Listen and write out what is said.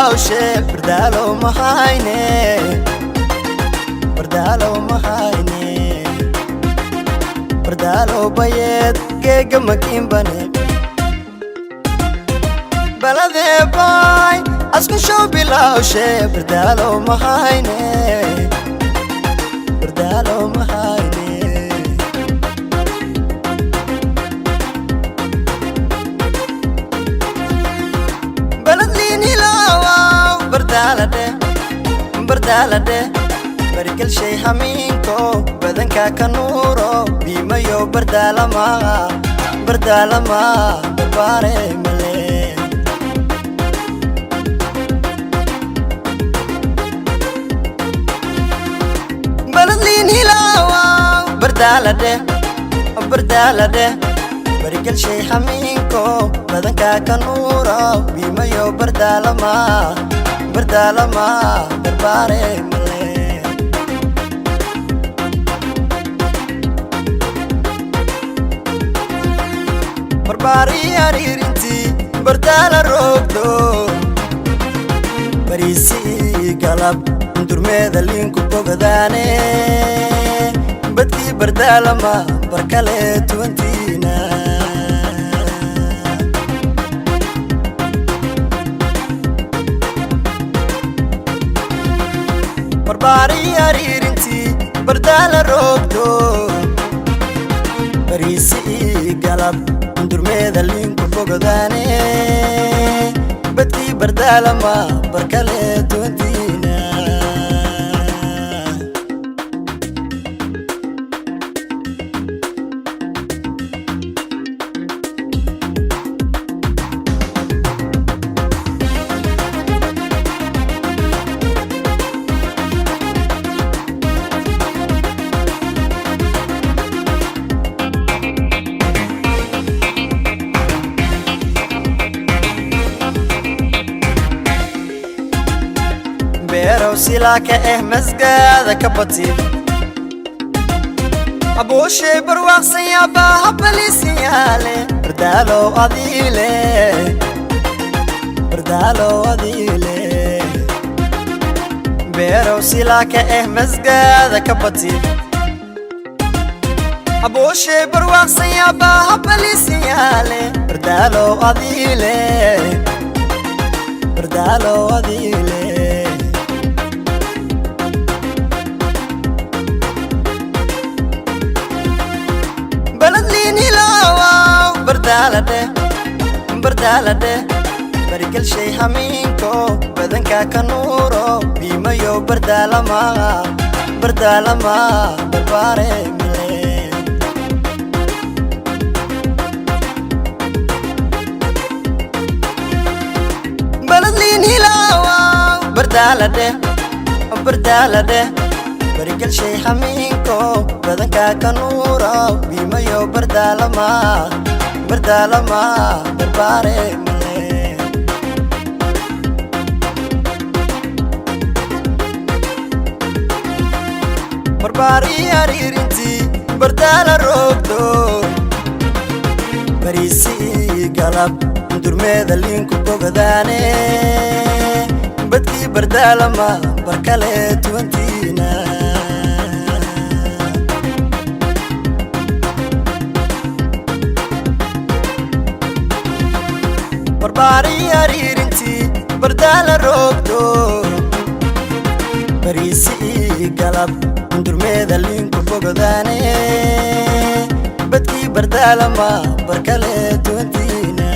bilowshe bardaalo mahayne, bardaalo mahayne, bardaalo bayeed geega makiinbane. Baladee bay asku show bilowshe bardaalo mahayne, bardaalo mahayne. Baladliinilawaw bardaaladhe, bardaaladhe, barigalshay hamiinko badanka ka nuuro biimayo bardaalama, bardaalama barbaare male. Baladliinilawaw bardaaladhe, bardaaladhe, barigalshay hamiinko badanka ka nuuro biimayo bardaalama, bardaalama barbaare male. Barbaari ariirintii bardaala roogdo bariisii galab durmeeda liinku bogadaane badkii bardaalama barkale tuwantiina. Barbaari ariirintii bardaala roogdo bariisii galab durmeeda liinku bogadaane badkii bardaalama barkale tuwantiina. Beerow silaa ka eh masgaada ka bati abuushay barwaaqsan yaabaa habaliisiyaale bardaalow adiile, bardaalow adiile. Beerow silaa ka eh masgaada ka bati abuushay barwaaqsan yaabaa habaliisiyaale bardaalow adiile, bardaalow adiile. Baladliinilawaw bardaaladhe, bardaaladhe, barigalshay hamiinko badanka ka nuuro biimayo bardaalama, bardaalama barbaare male. Baladliinilawaw bardaaladhe, bardaaladhe, barigalshay hamiinko badanka ka nuuro biimayo bardaalama, bardaalama barbaare male. Barbaari ariirintii bardaala roogdo bariisii galab durmeeda liinku bogadaane badkii bardaalama barkale tuwantiina. Barbaari ariirintii bardaala roogdo bariisii galab durmeeda liinku bogadaane badkii bardaalama barkale tuwantiina.